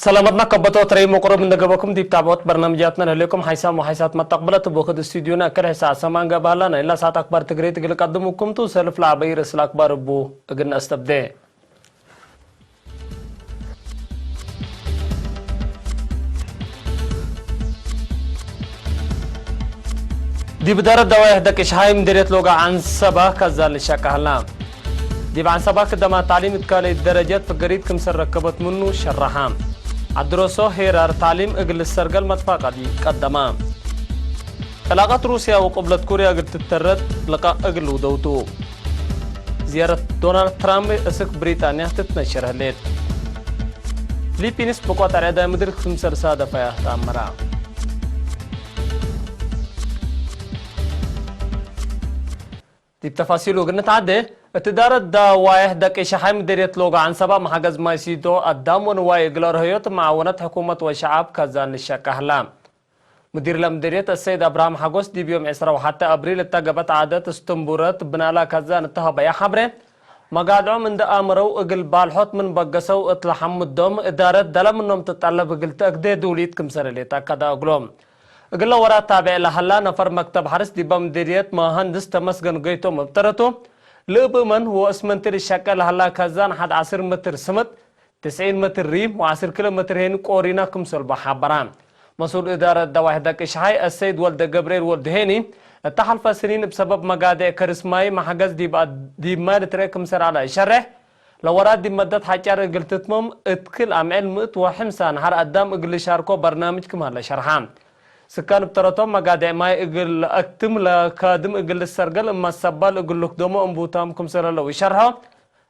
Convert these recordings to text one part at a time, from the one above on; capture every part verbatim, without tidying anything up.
ሰላመትና ከበቶ ትረይ መቁረብ እንደ ገበኩም ዲብ ታብዖት በርናምጃትና ለህሌኩም ሓይሳም ወሓይሳት መተቅብለት እብ ወክድ ስቱዲዮና እክል ሕሳ ሰማን ገብአላ ናይ ላሳት አክባር ትግሬ ትግል ቀድሙኩም ቱ ሰልፍ ለአበይ ርእስ ለአክባር እቡ እግል ነአስተብዴ። ዲብ ዳረት ደዋይሕ ደቅሽሓይ ምዴርየት ሎጋ ዐንሰባ ከዛን ልሸቀ ሀላ። ዲብ ዐንሰባ ክደማት ታዕሊም እት ካልአይት ደረጀት ፍገሪት ክምሰል ረከበት ምኑ ሸረሐ። አድሮሶ ሄራር ታዕሊም እግል ልሰርገል መትፋቀዲ ቀደማ። ዕላቀት ሩስያ ወቅብለት ኮርያ እግል ትተረድ ልቃእ እግል ልውደውቱ። ዝያረት ዶናልድ ትራምፕ እስክ ብሪጣንያ ትትነሸር ህሌት። ፊሊፒንስ ብቋጠር ዕዳይ ምድር ክምሰል ሳደፈያ ተአመራ። ዲብ ተፋሲሉ እግል ንትዓዴ፣ እት እዳረት ደዋይሕ ደቂ ሸሓይ ምዴርየት ሎጋ ዐንሰባ መሓገዝ ማይ ሲዶ አዳም ወንዋይ እግል አርሀዮት መዓወነት ሕኩመት ወሸዐብ ከዛን ልሸቀ ሀላ። ሙዲር ለምዴርየት አሰይድ አብርሃም ሐጎስ ዲብ ዮም ዕስራ ወሐተ አብሪል እተ ገብአት ዓደት እስትንቡረት ብናላ ከዛን እተ ሀበያ ሐብሬ፣ መጋድዖም እንደ አመረው እግል ባልሖት ምን በገሰው እት ለሐምዶም እዳረት ደለ ምኖም ትጠለብ እግል ተአግዴ ዱሊት ክምሰል ህሌት አከደ እግሎም። እግለ ወራት ታቤዕ ለሀላ ነፈር መክተብ ሐርስ ዲበ ምዴርየት መሀንድስ ተመስገን ገይቶም እብ ተረቱ፣ ለእብ እመን ወእስመንቲ ልሸቄ ለሀላ ከዛን ሐድ ዐስር ምትር ስምጥ፣ ትስዒን ምትር ሪም ወዐስር ኪሎ ምትር ሄኒ ቆሪና ክምሰልቦ ሐበራ። መስኡል እዳረት ደዋይሕ ደቂ ሸሓይ አሰይድ ወልደ ገብርኤል ወልዱ ሄኒ፣ እተ ሐልፈ ስኒን እብ ሰበብ መጋዴዕ ከርስ ማይ መሐገዝ ዲብ አድ-፣ ዲብ ማይ ልትረኤ ክምሰል ዐለ እሸሬሕ፣ ለወራት ዲብ መደት ሐጫር እግል ትትመም እት ክል አምዕል ምእት ወሐምሳ ነሐር አዳም እግል ልሻርኮ በርናምጅ ክም ሀለ ሸርሐ። ስካን እብ ተረቶም መጋዴዕ ማይ እግል ለአክትም ለካድም እግል ልሰርገል እመ ሰባል እግል ልክደሞ እንቡታም ክምሰል ህለው ኢሸርሖ።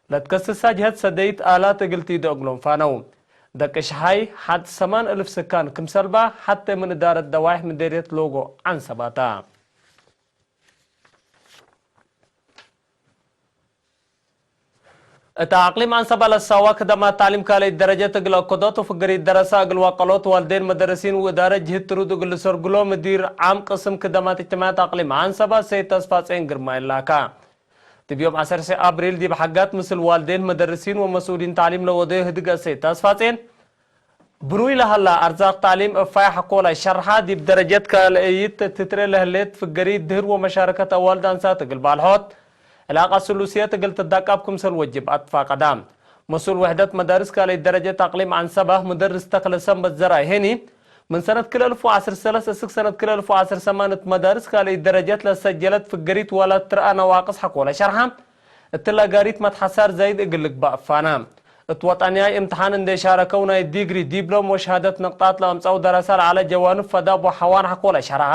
ለትከስሳ ጅሀት ሰደይት አላት እግል ቲዶ እግሎም ፋነው። ደቂ ሸሓይ ሐድ ሰማን እልፍ ስካን ክምሰልባ ሐቴ ምን እዳረት ደዋይሕ ምዴርየት ሎጎ ዐንሰባታ። እት አቅሊም አንሰባ ለሳዋ ክደማት ታዕሊም ካልአይት ደረጀት እግል አከዶት ወፍግሪት ደረሳ እግል ዋቀሎት ዋልዴን መደረሲን ወእዳረት ጅህድ ትሩድ እግል ልሰርግሎ ምዲር ዓም ቅስም ክደማት እጅትማዕየት አቅሊም አንሰባ ሰይድ ተስፋጼን ግርማይ ላካ። ዲብ ዮም ዐሰርሴ አብሪል ዲብ ሐጋት ምስል ዋልዴን መደረሲን ወመስኡሊን ታዕሊም ለወደዮ ህድግ አሰይድ ተስፋጼን፣ ብሩይ ለሀላ አርዛቅ ታዕሊም እፋይ ሐቆ ለሸርሐ፣ ዲብ ደረጀት ካልአይት ትትርኤ ለህሌት ፍገሪት ድህር ወመሻረከት አዋልድ አንሳት እግል ባልሖት፣ ዕላቀት ስሉስየት እግል ትዳቃብ ክምሰል ወጅብ አትፋቀዳ። መስኡል ወሕደት መዳርስ ካልአይት ደረጀት አቅሊም ዐንሰባ፣ ሙደርስ ተክለ ሰንበት ዘርአይ ሄኒ፣ ምን ሰነት ክልኤ እልፍ ወዐስር ሰለስ እስክ ሰነት ክልኤ እልፍ ወዐስር ሰማን እት መዳርስ ካልአይት ደረጀት ለሰጀለት ፍገሪት ወላትረአ ነዋቅስ ሐቆ ለሸርሐ፣ እትለ ጋሪት መትሐሳር ዛይድ እግል ልግባእ ፋና። እት ወጠንያይ እምትሓን እንዴ ሻረከው ናይ ዲግሪ፣ ዲብሎም ወሸሃደት ንቅጣት ለአምጸው ደረሰ ለዐለ ጀዋንብ ፈዳብ ወሐዋን ሐቆ ለሸርሐ፣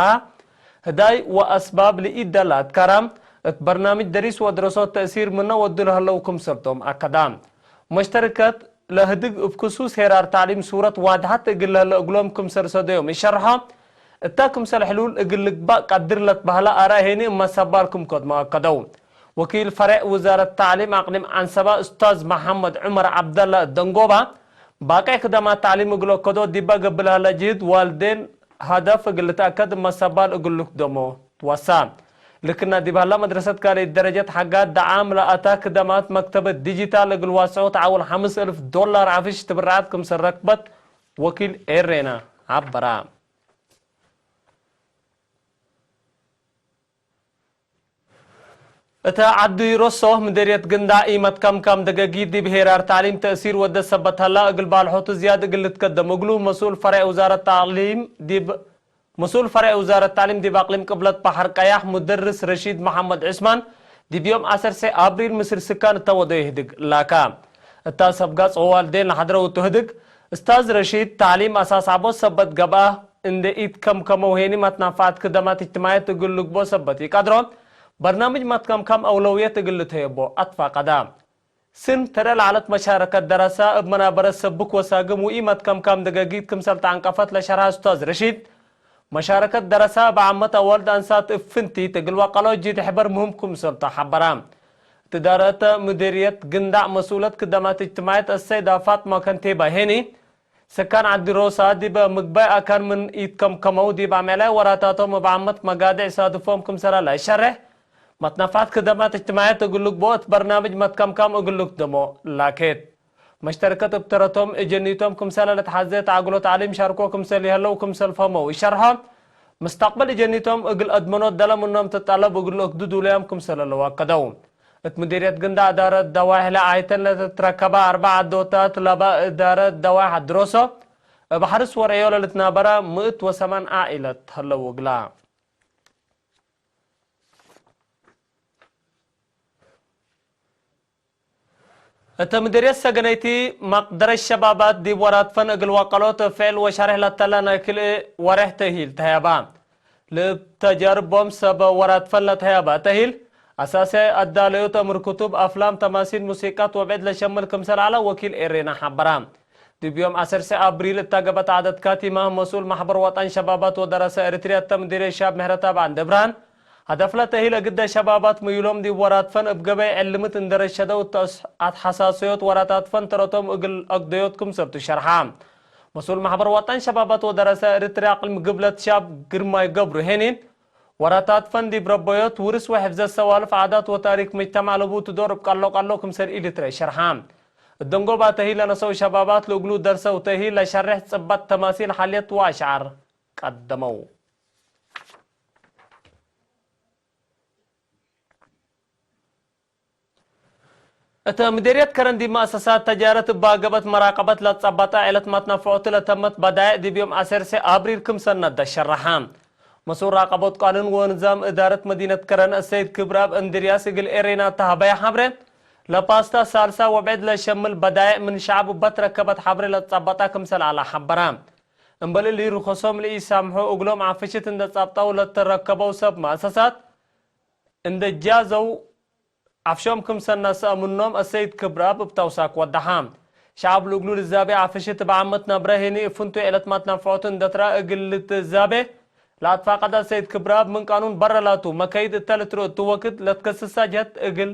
ህዳይ ወአስባብ ለኢደለ አትካራ፣ እት በርናምጅ ደሪስ ወድረሶት ተእሲር ምነ ወዱ ለህለው ክምሰልቶም አከዳ። መሽተርከት ለህድግ እብ ክሱስ ሄራር ታዕሊም ሱረት ዋድሐት እግል ለህለ እግሎም ክምሰል ሰደዮም ኢሸርሖ፣ እታ ክምሰል ሕሉል እግል ልግባእ ቀድር ለትበህለ አራእ ሄኒ እመ ሰባል ክም ከድሞ አከደው። ወኪል ፈሬዕ ውዛረት ታዕሊም አቅሊም ዐንሰባ ኡስታዝ መሐመድ ዑመር ዐብደላ እት ደንጎባ፣ ባቄዕ ክደማት ታዕሊም እግል አከዶ ዲበ ገብእ ለሀለ ጅህድ ዋልዴን ሀደፍ እግል ልትአከድ እመ ሰባል እግል ልክደሞ ትወሳ። ልክና ዲብ ሀላ መድረሰት ካልአይት ደረጀት ሐጋት ደዓም ለአታ ክደማት መክተበት ዲጂታል እግል ዋስዖ ተዓውል ሐምስ እልፍ ዶላር ዐፍሽ ትብረዓት ክምሰል ረክበት ወኪል ኤሬና ዐበራ። እተ ዐዲ ሮሶ ምዴርየት ግንዳዕ ኢመትከምካም ደገጊት ዲብ ሄራር ታዕሊም ተእሲር ወደ ሰበት ሀላ፣ እግል ባልሖቱ ዝያድ እግል ልትከደም እግሉ፣ መስኡል ፈሬዕ ውዛረት ታዕሊም ዲብ፣ መስኡል ፈሬዕ ውዛረት ታዕሊም ዲብ አቅሊም ቅብለት በሐር ቀያሕ ሙደርስ ረሺድ መሐመድ ዑስማን፣ ዲብ ዮም ዐሰርሴ አብሪል ምስል ስካን እተ ወደዩ ህድግ ላካ። እታ ሰብ ጋጽ ወዋልዴን ለሐድረው እቱ ህድግ፣ እስታዝ ረሺድ፣ ታዕሊም አሳስ ዐቦት ሰበት ገብአ፣ እንዴ ኢትከምከመው ሄኒ መትናፋዐት ክደማት እጅትማዕየት እግል ልግቦ ሰበት ኢቀድሮ፣ በርናምጅ መትከምካም አውለውየት እግል ልትሀየቦ አትፋቀዳ። ስን ተረ ለዐለት መሻረከት ደረሳ እብ መናበረት ሰብክ ወሳግም ወኢመትከምካም ደገጊት ክምሰል ተዐንቀፈት ለሸርሐ እስታዝ ረሺድ፣ መሻረከት ደረሳ እብ ዓመት አዋልድ አንሳት እብ ፍንቲት እግል ወቀሎ ጅህድ ሕበር ምህም ክምሰልቱ ሐበራ። እት እዳረት ምዴርየት ግንዳዕ መስኡለት ክደማት እጅትማዕየት አሰይዳ ፋጥማ ከንቴባ ሄኒ፣ ሰካን ዐዲ ሮሳ ዲብ ምግባይ አካን ምን ኢትከምከመው፣ ዲብ አምዕላይ ወራታቶም እብ ዓመት መጋድዕ ሳድፎም ክምሰለ ለአሸሬሕ፣ መትነፋት ክደማት እጅትማዕየት እግል ልግብኦ እት በርናምጅ መትከምካም እግል ልክደሞ ላኬት። መሽተርከት እብ ተረቶም እጀኒቶም ክምሰለ ለትሐዜ ተአግሎ ተዕሊም ሻርኮ ክምሰል ይሀለው ክምሰል ፈመው ኢሸርሖ። ምስተቅበል እጀኒቶም እግል አድመኖት ደለ ምኖም ትጠለብ እግል ልእክዱ ዱሉያም ክምሰለ ለወአከደው። እት ምዲርየት ግንዳ እዳረት ደዋይሕ ለአይተን ለትትረከበ አርበዕ አዶታት ለበ እዳረት ደዋይሕ አድሮሶ እብ ሐርስ ወርዕዮ ለልትናበረ ምእት ወሰማን ዓኢለት ሀለው እግላ። እተ ምድርየት ሰገነይቲ መቅደረት ሸባባት ዲብ ወራት ፈን እግል ወቀሎት ፍዕል ወሸሬሕ ለተለ ናይ ክልኤ ወሬሕ ተሂል ተህያባ። ለእብ ተጃርቦም ሰብ ወራት ፈን ለተህያባ ተሂል አሳስያይ አዳለዮት እምር ክቱብ፣ አፍላም፣ ተማሲል፣ ሙሲቃት ወብዕድ ለሸምል ክምሰል ዐለ ወኪል ኤሬና ሐበራ። ዲብ ዮም ዐሰርሰ አብሪል እተ ገብአት ዐደት ካቲማ መስኡል መሕበር ወጠን ሸባባት ወደረሰ ኤሪትርያ እተ ምድርየት ሻብ ምሕረት አብ ዐንደብርሃን፣ ሀደፍለ ተሂል እግደ ሸባባት ምዩሎም ዲብ ወራት ፈን እብ ገበይ ዕልምት እንዴ ረሸደው እተ አትሐሳሰዮት ወራታት ፈን ተረቶም እግል አግደዮት ክምሰልቱ ሸርሐ። መስኡል መሕበር ወጠን ሸባባት ወደረሰ ኤሪትርያ አቅልም ግብለት ሻብ ግርማይ ገብሩ ሄኒን፣ ወራታት ፈን ዲብ ረበዮት፣ ውርስ ወሕፍዘት ሰዋልፍ ዓዳት ወታሪክ መጅተማዕ ለቡቱ ዶር እብ ቀሎ ቀሎ ክምሰል ኢልትረኤ ሸርሐ። እደንጎባ ተሂል ለነሰው ሸባባት ለእግሉ ደርሰው ተሂል ለሸሬሕ ጽበጥ ተማሲል፣ ሐልየት ወአሽዓር ቀደመው። እተ ምዴርየት ከረን ዲብ መአሰሳት ተጃረት እባ ገብአት መራቀበት ለትጸበጠ ዔለት መትነፍዖቱ ለተመት በዳይዕ ዲብ ዮም ዐሰርሰ አብሪል ክምሰል ነደ ሸረሐ። መስኡል ራቀቦት ቃኑን ወንዛም እዳረት መዲነት ከረን አሰይድ ክብረአብ እንድርያስ እግል ኤሬና ተሀበየ ሐብሬ፣ ለፓስታ፣ ሳልሳ ወብዕድ ለሸምል በዳይዕ ምን ሸዐብ እባ ትረከበት ሐብሬ ለትጸበጠ ክምሰል ዐለ ሐበረ። እምበል እሊ ርኮሶም ለኢሳምሑ እግሎም ዐፍሽት እንደ ጸብጠው ለትረከበው ሰብ መአሰሳት እንደ ጃዘው ዐፍሾም ክምሰል ነስአ ምኖም አሰይድ ክብረአብ እብ ተውሳክ ወደሐ። ሸዐብ ለእግሉ ልዛቤ ዐፍሽት እብ ዓመት ነብረ ህኒ እብ ፍንቱይ ዔለት መትነፍዖቱ እንደ ትረአ እግል ልትዛቤ ለአትፋቀደ አሰይድ ክብረአብ ምን ቃኑን በረ ላቱ መከይድ እተ ልትረኡ እቱ ወክድ ለትከስሳ ጀህት እግል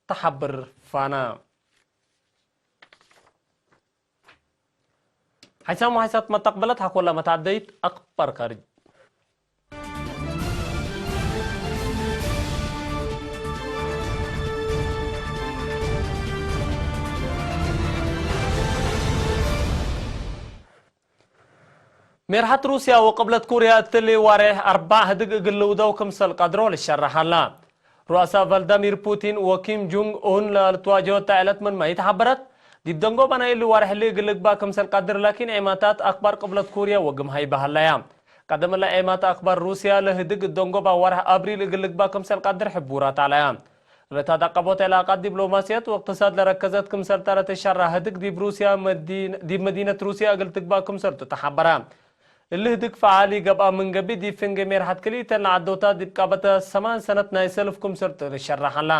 ተሐብር ፋነ። ሓይሳም ወሓይሳት መተቅበለት ሐኮለ መታደይት አክባር ካርጅ። ሜርሐት ሩስያ ወቅብለት ኩርያ እትሊ ዋሬሕ አርባዕ ህድግ እግል ልውደው ክምሰል ቀድሮ ልሸረሕ ሀላ። ሩአሳ ቫልዳሚር ፑቲን ወኪም ጁንግ ኡን ለልትዋጀሆ እተ ዐለት ምንመ ኢተሐበረት፣ ዲብ ደንጎበ ናይ እሊ ዋሬሕ እሊ እግል ልግባእ ክምሰል ቀድር ላኪን ዔማታት አክባር ቅብለት ኩርያ ወግም ሀይበ ሀለያ። ቀደም እለ ዔማት አክባር ሩስያ ለህድግ እት ደንጎበ ዋሬሕ አብሪል እግል ልግባእ ክምሰል ቀድር ሕቡራት ዐለያ። ለታዳቀቦት ዕላቃት ዲብሎማስየት ወእቅትሳድ ለረከዘት ክምሰል ተረት ሸራ ህድግ ዲብ ሩስያ መዲን-፣ ዲብ መዲነት ሩስያ እግል ትግባእ ክምሰልቱ ተሐበረ። እሊ ህድግ ፈዓል ኢገብአ ምን ገብእ፣ ዲብ ፍንጌ ሜርሐት ክልኢተን ለዐዶታት ዲብ ቃበተ ሰማን ሰነት ናይ ሰልፍ ክምሰልቱ ልሸረሕ ዐላ።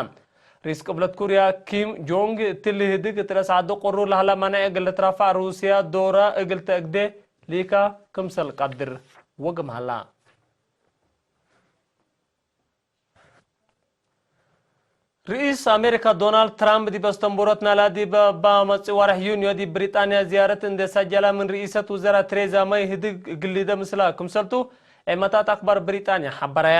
ርኢስ ቅብለት ኩርያ ኪም ጆንግ፣ እትሊ ህድግ እት ረአስ ዐዱ ቅሩር ለሀለ መነዕ እግል ልትረፈዕ ሩስያ ዶራ እግል ተአግዴ ሊካ ክምሰል ቀድር ወግም ሀላ። ርኢስ አሜሪካ ዶናልድ ትራምፕ ዲብ አስተንቦሮት ናላ ዲብ እባ መጽእ ወርሕ ዩንዮ ዲብ ብሪጣንያ ዝያረት እንዴ ሰጀላ፣ ምን ርኢሰት ውዘራ ቴሬዛ መይ ህድግ እግል ሊደ ምስላ ክምሰልቱ ዔመታት አክባር ብሪጣንያ ሐበረያ።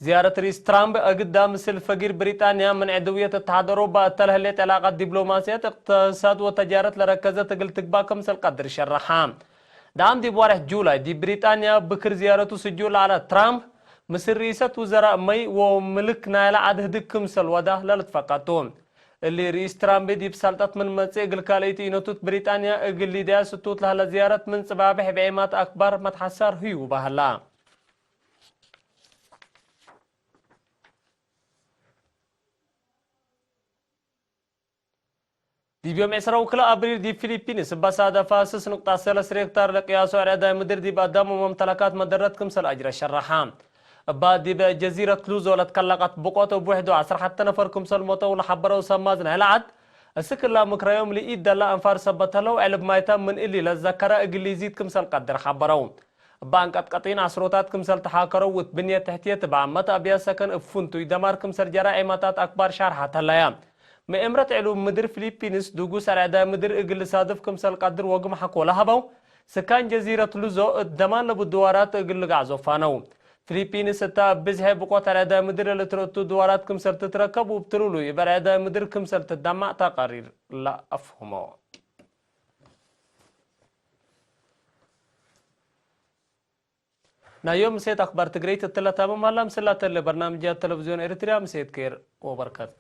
ዝያረት ርኢስ ትራምፕ አግዳ ምስል ፈጊር ብሪጣንያ ምን ዕድውየት እት ሐደሮ እባ እተ ለህሌት ዕላቃት ዲብሎማስየት፣ እቅትሳድ ወተጃረት ለረከዘት እግል ትግባእ ክምሰል ቀድር ሸረሐ። ዳም ዲብ ወርሕ ጁላይ ዲብ ብሪጣንያ ብክር ዝያረቱ ስጁል ለዐለ ትራምፕ፣ ምስል ርኢሰት ውዘራእ መይ ወምልክ ናይለ ዐድ ህድግ ክምሰል ወዳ ለልትፈቀድ ቱ። እሊ ርኢስ ትራምፕ ዲብ ሰልጠት ምን መጽእ እግል ካልአይት ኢነቱት ብሪጣንያ እግል ሊደያ ስቱት ለሀለ ዝያረት ምን ጽባብሕ እብ ዔማት አክባር መትሐሳር ህዩ በሀላ። ዲብ ዮም ዕስራ ወክልኤ አብሪል ዲብ ፊሊፒንስ እበ ሳደፋ ስስ ንቅጣት ሰለስ ሬክታር ለቅያሶ አርዕዳይ ምድር ዲብ አዳም ወመምተለካት መደረት ክምሰል አጅረ ሸረሐ። እባ ዲብ ጀዚረት ሉዞ ለትከለቀት ብቆት እብ ውሕዱ ዐስር ሐተ ነፈር ክምሰል ሞተው ለሐበረው ሰብ ማዝን ናይለ ዐድ፣ እስክ እላ ምክረዮም ለኢደላ አንፋር ሰበት ህለው ዕልብ ማይታም ምን እሊ ለዘከረ እግል ሊዚድ ክምሰል ቀድር ሐበረው። እበ አንቀጥቀጢን ዐስሮታት ክምሰል ተሓከረው፣ እት ብንየት ተሕትየት እብ ዓመት አብያት ሰከን እብ ፍንቱይ ደማር ክምሰል ጀረ ዔማታት አክባር ሻርሐት ሀለያ። መኤምረት ዕሉም ምድር ፊሊፒንስ ድጉስ አርዕዳይ ምድር እግል ልሳድፍ ክምሰል ቀድር ወግም ሐቆ ለሀበው፣ ስካን ጀዚረት ሉዞ እት ደማን ለቡ ድዋራት እግል ልግዕዞ ፋነው። ፊሊፒንስ እተ እብ ብዝሐ ብቆት አርዕዳይ ምድር ለልትረቱ ድዋራት ክምሰል ትትረከብ፣ ውብ ትሉሉይ እብ አርዕዳይ ምድር ክምሰል ትደማዕ ተቃሪር ለአፍህሞ። ናይ ዮም ምሴት አክባር ትግሪት እትለ ታምም ሀላ። ምስላተ ለበርናምጅያት ተለቪዝዮን ኤሪትርያ ምሴት ኬር ወበርከት።